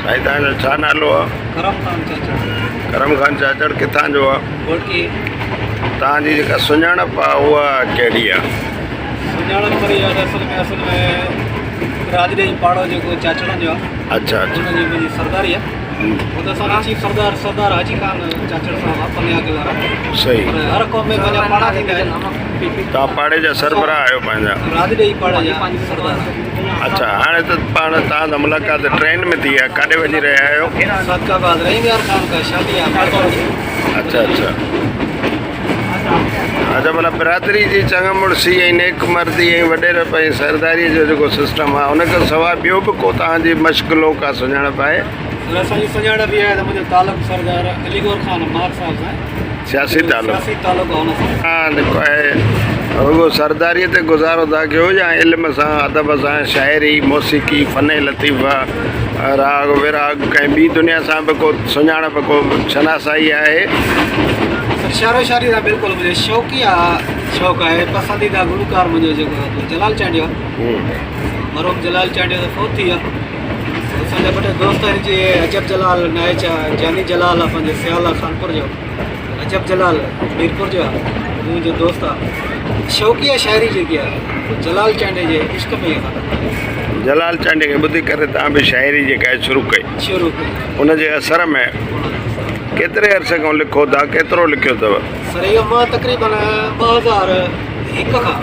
سائين توهان جو ڇا نالو آ؟ ڪرم خان چاچڙ. ڪرم خان چاچڙ ڪٿان جو آ؟ گهوٽڪي. توهان جي جيڪا سڃاڻپ آ اها ڪهڙي آ؟ سڃاڻپ وري اها اصل ۾ اصل ۾ راڄڙي جو پاڙو جيڪو چاچڙن جو آ. اڇا اڇا. ان جي منهنجي سرداري آ. هو ته اسان جو چيف سردار سردار حاجي خان چاچڙ صاحب آ پنياگل وارا. صحيح. پر هر قوم ۾ پنهنجا پاڙا ٿيندا آهن. توهان پاڙي جا سربراهه آهيو پنهنجا. راڄڙي پاڙي جا سردار. اڇا هاڻي ته پاڻ توهان سان ملاقات ٽرين ۾ ٿي آهي ڪاڏي وڃي رهيا آهيو؟ صادق آباد رحيم يار خان کا شادي آهي مائٽن جي. اڇا اڇا اڇا معنيٰ برادري جي چڱ مڙسي ۽ نيڪ مردي ۽ وڏيرپ ۽ سرداري جو جيڪو سسٽم آهي ان کان سواء ٻيو به ڪو توهان جي مشغلو ڪا سڃاڻپ آهي؟ سر اسان جي سڃاڻپ اها آهي ته منهنجو تعلق سردار علي گور خان مار صاحب سان آهي. سياسي تعلق. سياسي تعلق آهي ان سان. توهان جيڪو آهي رڳو سرداريء تي گذارو ٿا ڪيو يا علم سان، ادب سان، شاعري، موسيقي، فن لطيفه، راڳ ويراڳ ڪنهن ٻي دنيا سان به ڪو سڃاڻپ ڪو شناسائي آهي؟ سر شعر و شاعري سان بلڪل منهنجو شوقيه شوق آهي پسنديده گلوڪار منهنجو جيڪو آهي جلال چانڊيو آهي مرحوم جلال چانڊيو ته فوت ٿي ويا اسان جا ٻه ٽي دوست آهن جي عجب جلال نائچ آهي جاني جلال آهي پنهنجو سيال آهي خانپور جو عجب جلال ميرپور جو آهي منهنجو دوست آهي شوقيه شاعري جيڪي آهي جلال چانڊيي جي عشق ۾ ئي اسان ڪندا جلال چانڊيي کي ٻڌي ڪري توهان به شاعري جيڪا آهي شروع ڪئي. شروع ڪئي. ان جي اثر ۾ ڪيتري عرصي کان لکو ٿا ڪيترو لکيو اٿو؟ سر اهو مان تقريبن 2001 کان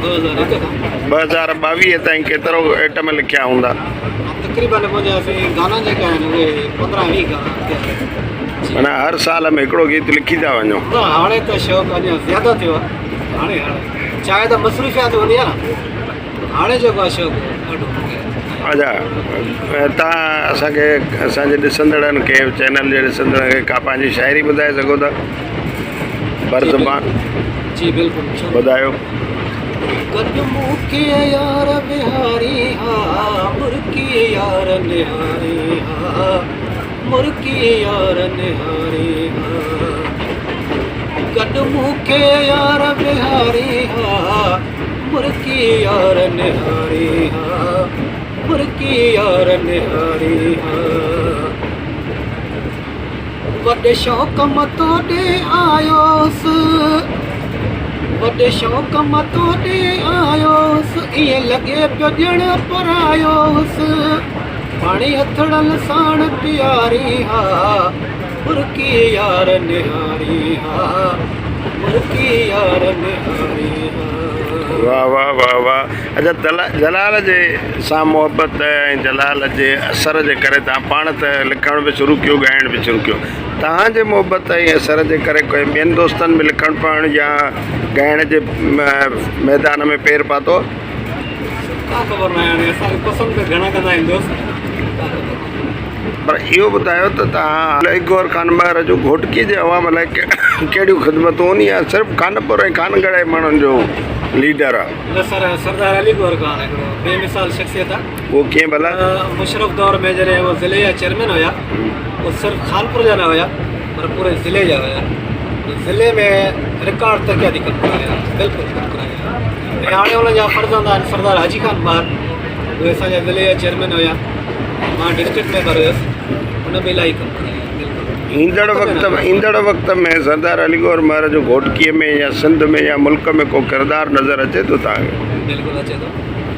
2001 کان. 2022 تائين ڪيترو ائٽم لکيا هوندا؟ تقريبن منهنجا سائين گانا جيڪا آهن اهي 15 20 گانا ٿيا آهن. معنيٰ هر سال ۾ هڪڙو گيت لکي ٿا وڃو. نه هاڻي ته شوق اڃا زياده ٿيو آهي هاڻي هاڻي چاهي ته مصروفيات هوندي آهي نه هاڻي جيڪو آهي شوق ڏاڍو اچا تان اسان کي اسان جي ڏسندڙن کي چينل جي ڏسندڙن کي ڪا پنهنجي شاعري ٻڌائي سگهو ٿا بر زبان جي بلڪل ٻڌايو. گڏ مون کي يار ويهاري ها مرڪي يار نهاري ها مرڪي يار نهاري ها گڏ مون کي يار ويهاري ها مرڪي يار نهاري ها مرڪي يار نهاري ها وڏي شوق مان توڏي آيوس وڏي شوق مان توڏي آيوس ائين لڳي پيو ڄڻ پرايوس پاڻي هٿڙن ساڻ پياري ها مرڪي يار نهاري ها مرڪي يار نهاري ها. واه واه واه واه اچا جلال جي سان محبت ۽ جلال جي اثر جي ڪري توهان پاڻ ته لکڻ به شروع ڪيو ڳائڻ به شروع ڪيو توهان جي محبت ۽ اثر جي ڪري ڪنهن ٻين دوستن به لکڻ پڙهڻ يا ڳائڻ جي ميدان ۾ پير پاتو؟ ڪا خبر ناهي هاڻي اسان کي پسند ته گهڻا ڪندا آهن دوست ڪا خبر ناهي. پر اهو ٻڌايو ته توهان علي گوهر خان مهر جو گهوٽڪي جي عوام لاء ڪهڙيون خدمتون يا صرف خانپور ۽ خانڳڙهه جي ماڻهن جو ليڊر آ؟ نه سر سردار علي گوهر خان هڪڙو بي مثال شخصيت آ. اهو ڪيئن ڀلا؟ مشرف دور ۾ جڏهن اهو ضلعي جا چيئرمين هيا اهو صرف خانپور جا نه هيا پر پوري ضلعي جا هيا ضلعي ۾ رڪارڊ ترقياتي ڪم ڪرايا بلڪل ڪم ڪرايا ۽ هاڻي ان جا فرزند آهن سردار حاجي خان مهر اهي اسان جا ضلعي جا چيئرمين هيا مان ڊسٽرڪٽ ميمبر هيس ان به الاهي ڪم ڪرايا بلڪل. ايندڙ وقت ايندڙ وقت ۾ سردار علي گوهر مهر جو گهوٽڪي ۾ يا سنڌ ۾ يا ملڪ ۾ ڪو ڪردار نظر اچي ٿو توهان کي؟ بلڪل اچي ٿو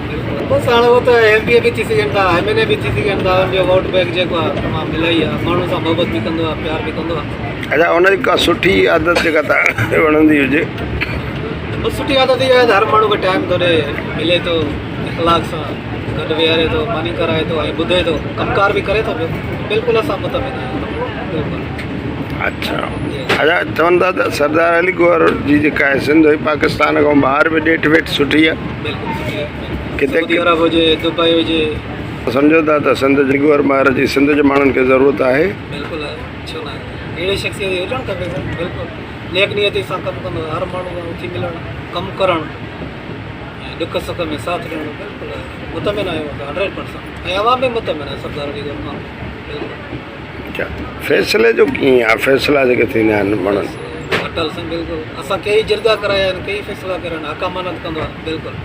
بلڪل بس هاڻي هو ته ايم پي اي به ٿي سگهن ٿا ايم اين اي به ٿي سگهن ٿا ان جو ووٽ بينڪ جيڪو آهي تمام الاهي آهي ماڻهن سان محبت به ڪندو آهي پيار به ڪندو آهي. اڇا ان جي ڪا سٺي عادت جيڪا توهان کي وڻندي هجي؟ بس سٺي عادت اها آهي ته هر ماڻهو کي ٽائيم ٿو ڏي ملي ٿو اخلاق سان گڏ ويهاري ٿو ماني کارائي ٿو ۽ ٻڌي ٿو ڪم ڪار به ڪري ٿو پيو بلڪل اسان مطمئن آهيون بلڪل. اڇا اڇا چون ٿا ته سردار علي گوهر جي جيڪا آهي سنڌ ۽ پاڪستان کان ٻاهر به ڏيٺ ويٺ سٺي آهي. بلڪل سٺي آهي ڪٿي سعودي عرب هجي دبئي هجي. سمجهو ٿا ته سنڌ جي گوهر مهر جي سنڌ جي ماڻهن کي ضرورت آهي. بلڪل آهي ڇو نه آهي اهڙي شخصيت جي هجڻ کپي سر بلڪل نيڪ نيتي سان ڪم ڪندو هر ماڻهو سان اٿي ملڻ ڪم ڪرڻ ۽ ڏک سک ۾ ساٿ ڏيڻ بلڪل مطمئن آهيون اسان هنڊريڊ پرسنٽ ۽ عوام به مطمئن آهي سردار علي گل کان بلڪل. اڇا فيصلي جو ڪيئن آهي فيصلا جيڪي ٿيندا آهن ماڻهن. اٽل سائين بلڪل اسان ڪيئي جرڳا ڪرايا آهن ڪيئي فيصلا ڪرايا آهن حق امانت ڪندو آهي بلڪل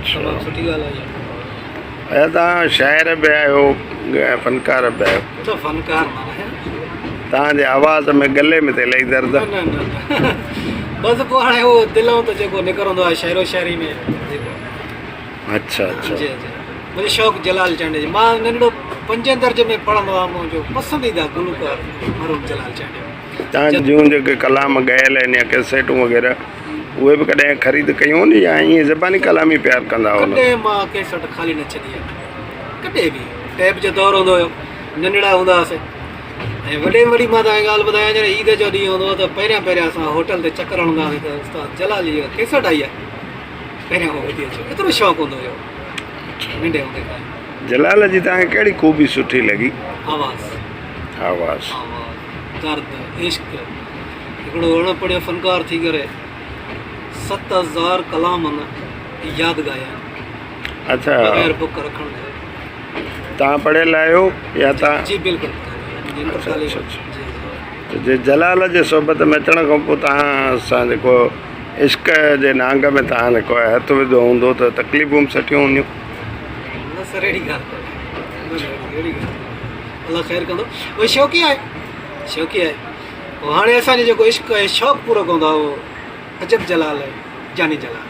تمام سٺي ڳالهه آهي. اچا توهان شاعر به آهيو فنڪار به آهيو. ته فنڪار مان آهيان. توهان جي آواز ۾ ڳلي ۾ ته الاهي درد نه نه نه بس پوء هاڻي اهو دلئون ته جيڪو نڪرندو آهي شعر و شاعري ۾ جيڪو. اڇا اڇا. جي جي منهنجو شوق جلال چانڊيو جي مان ننڍڙو پنجين درجي ۾ پڙهندو هئم منهنجو پسنديده گلوڪار مرحوم جلال چانڊيو. توهان جون جيڪي ڪلام ڳايل آهن يا ڪيسيٽون وغيره اهي به ڪڏهن خريد ڪيون يا ائين زباني ڪلام ئي پيار ڪندا هئو؟ ڪڏهن مان ڪيسٽ خالي نه ڇڏي آهي ڪڏهن به. ٽيپ جو دور هوندو هيو ننڍڙا هوندا هئاسين ۽ وڏي ۾ وڏي مان توهان کي ڳالهه ٻڌايان جڏهن عيد جو ڏينهن هوندو هو ته پهريان پهريان اسان هوٽل تي چڪر هڻندا هئاسين ته استاد جلال جي جيڪا ڪيسٽ آئي آهي پهريان اهو ٻڌي اچو ايترو شوق هوندو هيو ننڍي هوندي کان. جلال جي توهان کي ڪهڙي خوبي سٺي لڳي؟ آواز. آواز. آواز درد عشق هڪڙو اڻ پڙهيو فنڪار ٿي ڪري 7000 ڪلام هن ياد ڳايا آهن. اڇا. بغير بڪ رکڻ جي. توهان پڙهيل آهيو يا توهان. جي بلڪل. اڇا اڇا اڇا. ته جي جلال جي صحبت ۾ اچڻ کان پوء توهان سان جيڪو عشق جي نانگ ۾ توهان جيڪو آهي هٿ وڌو هوندو ته تڪليفون به سٺيون هونديون. نه سر اهڙي ڳالهه ڪونهي. نه نه اهڙي ڳالهه ڪونهي. الله خير ڪندو. اهو شوقي آهي. شوقي آهي. پوء هاڻي اسان جو جيڪو عشق ۽ شوق پورو ڪندو آهي اهو عجب جلال آهي جاني جلال.